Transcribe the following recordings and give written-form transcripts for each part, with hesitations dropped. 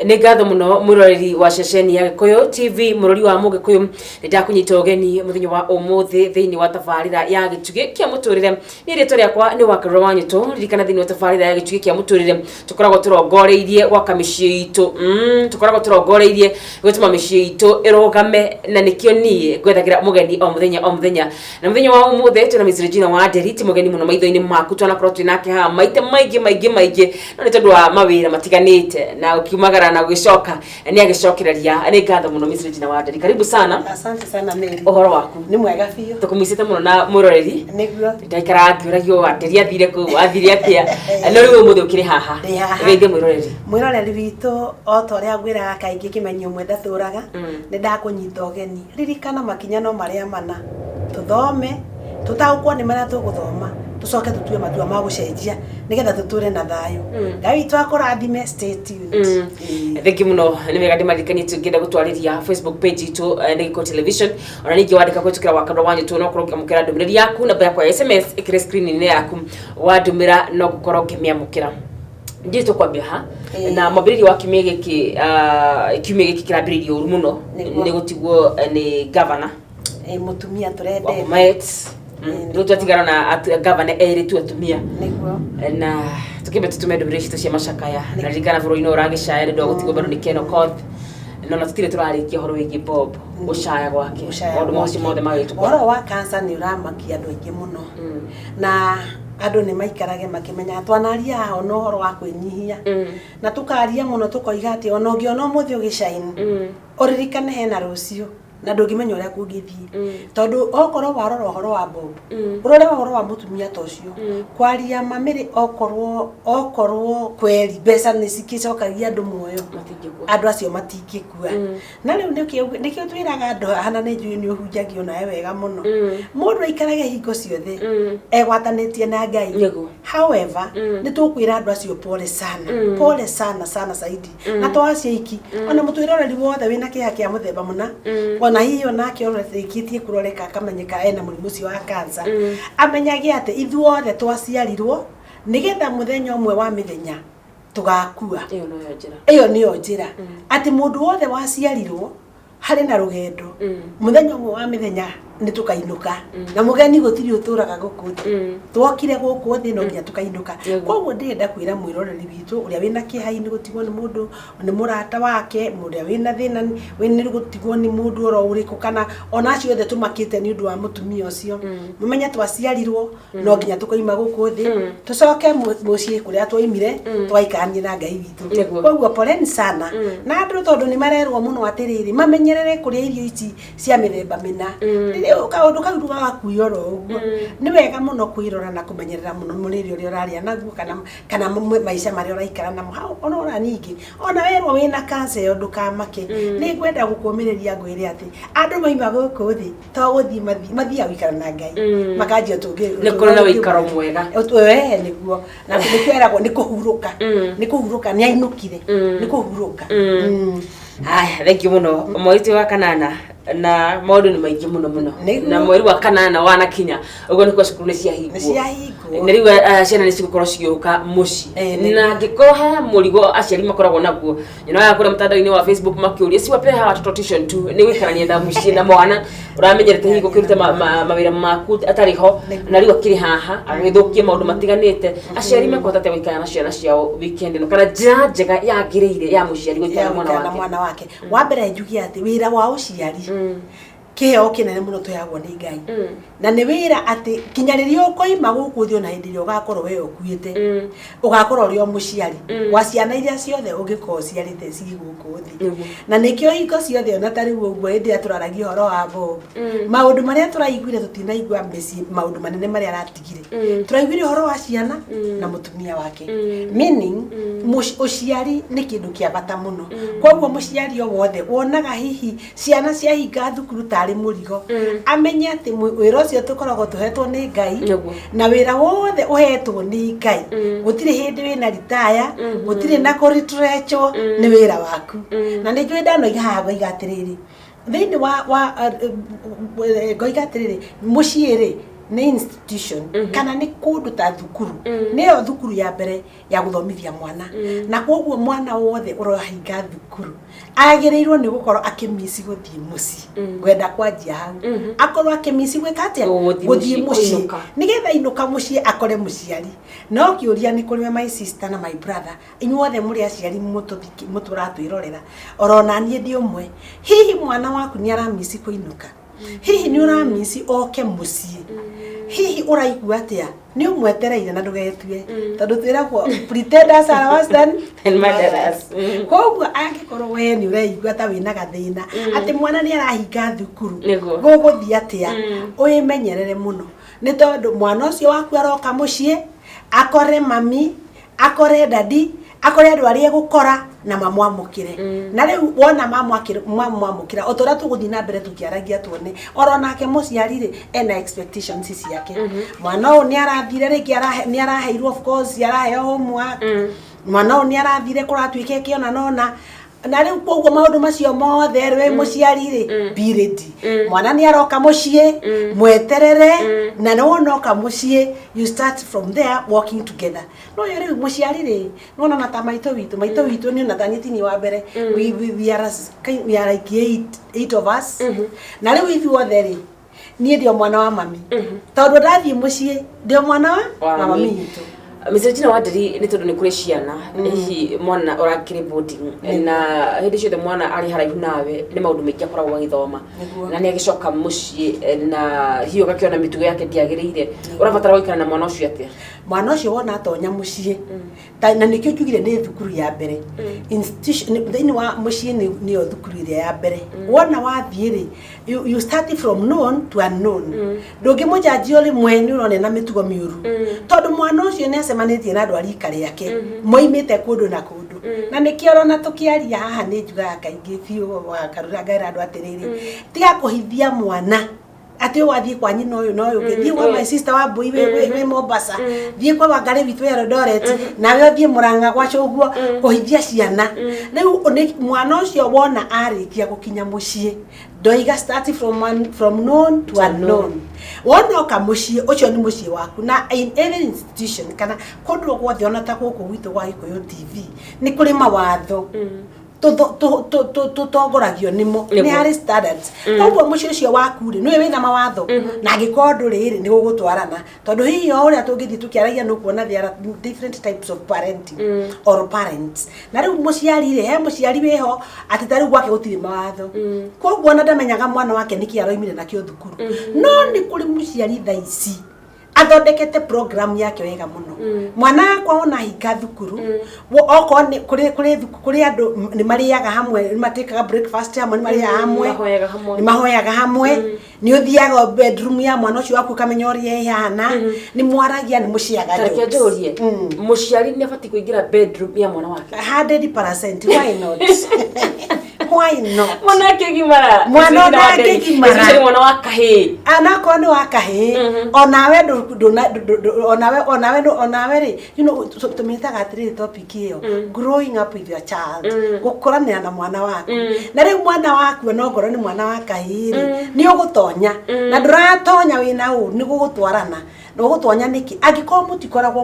Nĩ ngatho mũno mwĩroreri wa ceceni ya Gĩkũyũ TV, mũrori wa Mũgĩkũyũ. Nĩ ndakũnyita ũgeni mũthenya wa ũmũthĩ thĩinĩ wa tabarĩra ya Gĩtugĩ kĩa Mũtũrĩre. Niĩ rĩtwa rĩakwa nĩ Wakarura wa Nyũtũ. Ririkana thĩinĩ wa tabarĩra ya Gĩtugĩ kĩa Mũtũrĩre tũkoragwo tũrongoreirie gwaka mĩciĩ itũ, tũkoragwo tũrongoreirie gũtũma mĩciĩ itũ ĩrũgame, na nĩkĩo niĩ ngwethagĩra mũgeni o mũthenya o mũthenya. Na mũthenya wa ũmũthĩ twĩna Miss Regina wa Nderi, ti mũgeni mũno maitho-inĩ maku, twanakorwo twĩ nake haha maita maingĩ maingĩ maingĩ, no nĩ tondũ wa mawĩra matiganĩte na gũkiumagara na gũgĩcoka nĩ agĩcokereria. Nĩ ngatho mũno Miss Regina wa Nderi, karibu sana. Asante sana, Mary. Ũhoro waku? Nĩ mwega biũ. Tũkũmicĩte mũno na mwĩroreri. Nĩguo. Ndaikaraga ngĩũragio wa Nderi athire kũ, athire atĩa, no rĩu ũmũthĩ ũkĩrĩ haha. Ndĩ haha. Geithie mwĩroreri. Mwĩroreri witũ, o ta ũrĩa ngwĩraga kaingĩ, kĩmenyi ũmwe ndatũraga, nĩ ndakũnyita ũgeni. Ririkana makinya no marĩa mana. Tũthome, tũtaũkwo nĩ marĩa tũgũthoma, tũcoke tũtue matua ma gũcenjia nĩgetha tũtũre na thayũ. Ngai witũ akũrathime, stay tuned. Ĩĩ. Thengi mũno. Nĩ wega ndĩmaririkanie tũngĩenda gũtwarĩria Facebook page itũ, nĩ Gĩkũyũ Television. Ona ningĩ wandĩka kũhĩtũkĩra Wakarura wa Nyũtũ no ũkorwo ũkĩamũkĩra ndũmĩrĩri yaku. Namba yakwa ya SMS ĩkĩrĩ screen-inĩ yaku, wandũmĩra no ngũkorwo ngĩmĩamũkĩra. Ndiĩ tũkwambia ha na mwambĩrĩrio wa kiumia gĩkĩ. Kiumia gĩkĩ kĩrambĩrĩirio ũru mũno. Nĩ gũtigwo nĩ gavana. Mũtumia tũrendete. Wa Bomet. Rĩu twatigana na gavana erĩ tu atumia. Na tukĩmbe tũtũme ndũmĩrĩri citũ cia macakaya, na ririkana bũrũri-inĩ ũragĩcaya nĩ ũndũ wa gũtigwo bado nĩ Ken Okoth. No na tũtirĩ tũrarĩkia ũhoro wĩgiĩ Bob, gũcaya gwake. Gũcaya maũndũ macio gwake. Mothe magĩtũkora. Ũhoro wa cancer nĩ ũramakia andũ aingĩ mũno, na andũ nĩ maikarage makĩmenyaga. Twanaria haha ona ũhoro wa kwĩnyihia, na tũkaria mũno tũkoiga atĩ ona ũngĩona ũmũthĩ ũgĩcaini, ũririkane hena rũciũ na ndũngĩmenya ũrĩa kũngĩthiĩ, tondũ okorwo warora ũhoro wa Bob, ũrore ũhoro wa mũtumia ta ũcio, kwaria mamĩrĩ, okorwo kweri mbeca nĩ cikĩcokagia andũ muoyo, matingĩkua. Andũ acio matingĩkua. Na rĩu nĩkĩo twĩraga andũ haha, na nĩ njũĩ nĩ ũhunjagio nawe wega mũno, mũndũ aikarage hingo ciothe egwatanĩtie na Ngai. However, nĩ tũkwĩra andũ acio pole sana, pole sana sana zaidi, na to acio iki, ona mũtwĩroreri wothe wĩna kĩeha kĩa mũthemba mũna, ona hihi onake ũrĩkĩtie kũroreka akamenyeka ena mũrimũ ũcio wa cancer, amenyage atĩ ithuothe twaciarirwo nĩgetha mũthenya ũmwe wa mĩthenya tũgakua. Ĩyo noyo njĩra. Ĩyo nĩyo njĩra, atĩ mũndũ wothe waciarirwo harĩ na rũgendo, mũthenya ũmwe wa mĩthenya nĩ tũkainũka, na mũgeni gũtirĩ ũtũraga gũkũ thĩ. Twokire gũkũ thĩ no nginya tũkainũka. Koguo ndĩrenda kwĩra mwĩroreri witũ ũrĩa wĩna kĩeha-inĩ gũtigwo nĩ mũndũ, nĩ mũrata wake, ũrĩa wĩna thĩna nĩ gũtigwo nĩ mũndũ oro ũrĩkũ, kana ona acio othe tũmakĩte nĩ ũndũ wa mũtumia ũcio, mũmenye twaciarirwo no nginya tũkoima gũkũ thĩ, tũcoke mũciĩ kũrĩa twoimire, tũgaikaranie na Ngai witũ. Koguo poleni sana na andũ, tondũ nĩ marerwo mũno atĩrĩrĩ, mamenyerere kũrĩa irio ici cia mĩthemba mĩna. Rĩu kaũndũ kau ndũgagakuie oro ũguo. Nĩ wega mũno kwĩrora na kũmenyerera mũno mũrĩre ũrĩa ũrarĩa naguo, kana maica marĩa ũraikara namo hau. Ona ora ningĩ ona werwo wĩna cancer ĩyo, ndũkamake. Nĩ ngwenda gũkũmĩrĩria ngwĩre atĩ andũ maima gũkũ thĩ to gũthiĩ mathiaga gũikara na Ngai, makanjia ũtũngĩ. Nĩ kũrĩ na ũikaro mwega. We nĩguo, na nĩkĩo eragwo nĩ kũhurũka, nĩ kũhurũka, nĩ ainũkire, nĩ kũhurũka. Haya, thank you mũno. Mweri ti wa kanana na maũndũ nĩ maingĩ mũno mũno. Na mweri wa kanana wanakinya ũguo nĩkuo cukuru nĩ ciahingwo. Nĩ ciahingwo. Na rĩu ciana nĩ cigũkorwo cigĩũka mũciĩ. Na angĩkorwo he mũrigo aciari makoragwo naguo, nyonaga kũrĩa mtandao-inĩ wa Facebook makĩũria siwape hawa watoto tuition tu, nĩ gũikarania na mũciĩ na mwana ũramenyerete hihi gũkĩruta mawĩra maku atarĩ ho, na rĩu akĩrĩ haha agĩthũkia maũndũ matiganĩte. Aciari mekũhota atĩa gũikara na ciana ciao weekend ĩno, kana njĩra njega yagĩrĩire ya mũciari gũikara ya na mwana gũikara na wake? Mwana wake. Wa mbere njuge atĩ wĩra wa ũciari, kĩheo kĩnene mũno tũheagwo nĩ Ngai, na nĩ wĩra atĩ kinya rĩrĩa ũkoima gũkũ thĩ, ona hĩndĩ ĩrĩa ũgakorwo we ũkuĩte, ũgakorwo ũrĩ o mũciari wa ciana iria ciothe ũngĩkorwo ũciarĩte ciĩ gũkũ thĩ. Na nĩkĩo hingo ciothe, ona ta rĩu ũguo hĩndĩ ĩrĩa tũraragia ũhoro wa Bob, maũndũ marĩa tũraiguire, tũtinaigua mĩciĩ maũndũ manene marĩa aratigire. Tũraiguire ũhoro wa ciana na mũtumia wake, meaning ũciari nĩ kĩndũ kĩa bata mũno. Koguo mũciari o wothe wonaga hihi ciana ciahinga thukuru tarĩ mũrigo, amenye atĩ wĩra ũcio tũkoragwo tũhetwo nĩ Ngai. Na wĩra wothe ũhetwo nĩ Ngai, gũtirĩ hĩndĩ wĩna ritaya, gũtirĩ na kũritrechwo, nĩ wĩra waku. Na nĩ njũĩ ndanoiga haha, ngoiga atĩrĩrĩ, thĩinĩ wa ngoiga atĩrĩrĩ, mũciĩ rĩ Nĩ institution kana nĩ kũndũ ta thukuru, nĩyo thukuru ya mbere ya gũthomithia mwana, na koguo mwana wothe ũrahinga thukuru agĩrĩirwo nĩ gũkorwo akĩmici gũthiĩ mũciĩ. Ngwenda kwanjia hau, akorwo akĩmici gwĩka atĩa? Gũthiĩ Gũthiĩ mũciĩ, mũciĩ. Kũinũka. Nĩgetha inũka mũciĩ akore mũciari. No kĩũria nĩ kũrĩ we, my sister na my brother, inyuothe mũrĩ aciari mũtũratwĩrorera, oro na niĩ ndĩ ũmwe, hihi mwana waku nĩ aramici kũinũka? Hihi nĩ ũramici oke mũciĩ? Hihi ũraigua atĩa nĩ ũmwetereire? Na ndũgetue, tondũ twĩragwo pretenders are worse than And murderers. Koguo angĩkorwo we nĩ ũreigua ta wĩna gathĩna atĩ mwana nĩ arahinga thukuru, gũgũthiĩ atĩa, wĩmenyerere mũno, nĩ tondũ mwana ũcio waku aroka mũciĩ akore mami, akore daddy, akore andũ arĩa egũkora na mamwamũkĩre. Na rĩu wona mamwamũkĩra, o ta ũrĩa tũgũthiĩ na mbere tũkĩaragia, tuone oro nake mũciari rĩ ena expectations ciake. Mwana ũyũ nĩ arathire rĩngĩ nĩ araheirwo, of course araheo homework, mwana ũyũ nĩ arathire kũratuĩka ĩkĩona nona, na rĩu koguo maũndũ macio mothe rĩ, wĩ mũciari rĩ, be ready. Mwana nĩ aroka mũciĩ, mweterere, na nĩ wona oka mũciĩ, you start from there working together. No yo rĩu mũciari rĩ, nĩwona na ta maitũ witũ nĩ ona ta niĩ tini wa mbere, we are like eight of us, na rĩu ithuothe rĩ, niĩ ndio mwana wa mami, tondũ ndathiĩ mũciĩ ndio mwana wa mami witũ. Mrs. Regina Wanderi, nĩ tondũ nĩ kũrĩ ciana, hihi mwana ũrakĩrĩ boarding, na hĩndĩ ciothe mwana arĩ haraihu nawe nĩ maũndũ maingĩ akoragwo agĩthoma, na nĩ agĩcoka mũciĩ na hihi ũgakĩona mĩtugo yake ndĩagĩrĩire, ũrabatara gũikara na mwana ũcio atĩa? Mwana ũcio wona atonya mũciĩ, na nĩkĩo njugire nĩ thukuru ya mbere. Institution thĩinĩ wa mũciĩ nĩyo thukuru ĩrĩa ya mbere. Wona wathiĩ rĩ, you start from known to unknown. Ndũngĩmũjanjio rĩmwe nĩ ũrona na mĩtugo mĩũru, tondũ mwana ũcio nĩ acemanĩtie na andũ a rika rĩake moimĩte kũndũ na kũndũ. Na nĩkĩo ũrona tũkĩaria haha nĩ njugaga kaingĩ biũ wakarura ngaĩra andũ atĩrĩrĩ, tiga kũhithia mwana atĩ ũyũ wathiĩ kwa nyina ũyũ na ũyũ ũngĩ, thiĩ kwa my sister wa mbũi wĩ Mombasa, thiĩ kwa Wangarĩ witũ Eldoret, nawe ũthiĩ Mũrang'a gwa Cũguo. Kũhithia ciana rĩu mwana ũcio wona arĩkia gũkinya mũciĩ, ndoiga start from known to unknown. Wona oka mũciĩ, ũcio nĩ mũciĩ waku. Na in every institution kana kũndũ guothe, ona ta gũkũ gwitũ gwa Gĩkũyũ TV, nĩ kũrĩ mawatho tũtongoragio nĩmo, nĩ harĩ standards. Koguo mũciĩ ũcio waku rĩ, nĩwe wĩna mawatho, na angĩkorwo ndũrĩ rĩ, nĩ gũgũtwarana, tondũ hihi o ũrĩa tũngĩthiĩ tũkĩaragia nĩ ũkuona there are different types of parenting or parents. Na rĩu mũciari rĩ, he mũciari wĩho atĩ ta rĩu gwake gũtirĩ mawatho, koguo ona ndamenyaga mwana wake nĩkĩ aroimire nakĩo thukuru. No nĩ kũrĩ mũciari thaa ici athondekete program yake wega mũno. Mwana wakwa ona hinga thukuru, okorwo nĩ kũrĩ andũ nĩ marĩaga hamwe, nĩ matĩkaga breakfast hamwe, nĩ marĩaga hamwe, Mahoyaga hamwe. Nĩ mahoyaga hamwe, nĩ ũthiaga bedroom ya mwana ũcio waku ũkamenya ũrĩa ĩhana, nĩ mwaragia, nĩ mũciaga Tareke jokes. njũrie, mũciari nĩ abatiĩ kũingĩra bedroom ya mwana wake? 100%, why not? Why not? Mwana akĩgimara. Mwana ona akĩgimara. Especially mwana wa kahĩĩ. Anakorwo nĩ wa kahĩĩ, onawe onawe rĩ, tũmĩtaga atĩrĩrĩ topic ĩyo, growing up with your child, gũkũranĩra na mwana waku. Na rĩu mwana waku onongorwo nĩ mwana wa kahĩĩ rĩ, nĩ ũgũtonya, na ndũratonya wĩna ũũ, nĩ gũgũtwarana na ũgũtonya nĩkĩ angĩkorwo mũtikoragwo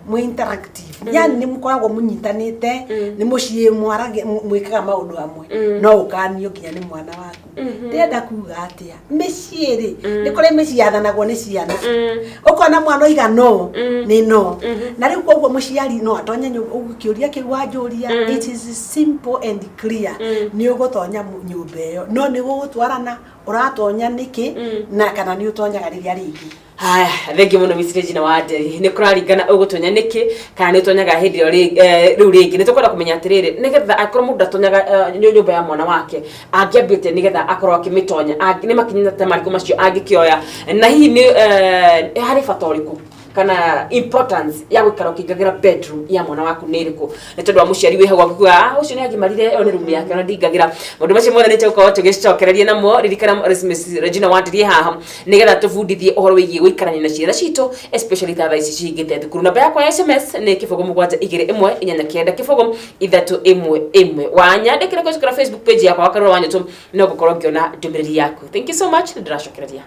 mwĩ interactive, yani nĩ mũkoragwo mũnyitanĩte, nĩ mũciĩ mwĩkaga maũndũ hamwe, no ũkanio nginya nĩ mwana waku. Ndĩrenda kuga atĩa? Mĩciĩ rĩ, nĩ kũrĩ mĩciĩ yathanagwo nĩ ciana, ũkona mwana oiga no nĩ no. Na rĩu koguo mũciari no atonye nyũmba. Ũguo kĩũria kĩu wanjũria, it is simple and clear. Nĩ ũgũtonya nyũmba ĩyo, no nĩ gũgũtwarana ũratonya nĩkĩ, na kana nĩ ũtonyaga rĩrĩa rĩngĩ. Haya, thengiũ mũno Miss Regina Wanderi. Nĩ kũraringana ũgũtonya nĩkĩ, kana nĩ ũtonyaga hĩndĩ ĩyo rĩu rĩngĩ. Nĩ tũkwenda kũmenya atĩrĩrĩ, nĩgetha akorwo mũndũ ndatonyaga nyũmba ya mwana wake, angĩambĩte nĩgetha akorwo akĩmĩtonya, nĩ makinya ta marĩkũ macio angĩkĩoya, na hihi nĩ harĩ bata ũrĩkũ kana importance ya gũikara ũkĩingagĩra bedroom ya mwana waku nĩ ĩrĩkũ? Nĩ tondũ wa mũciari wĩ hau akiuga, "Ah, ũcio nĩ agimarire, ĩyo nĩ room yake, ona ndingagĩra." Maũndũ macio mothe nĩ tũgũkorwo tũgĩcokereria namo. Ririkana Miss Regina Wanderi haha nĩgetha tũbundithie ũhoro wĩgiĩ gũikarania na ciana citũ, especially ta thaa ici cihingĩte thukuru. Namba yakwa ya SMS nĩ 0721890311. Wanyandĩkĩra kũhĩtũkĩra Facebook page yakwa, Wakarura Wanyũtũ, no gũkorwo ngĩona ndũmĩrĩri yaku. Thank you so much, nĩ ndĩracokereria.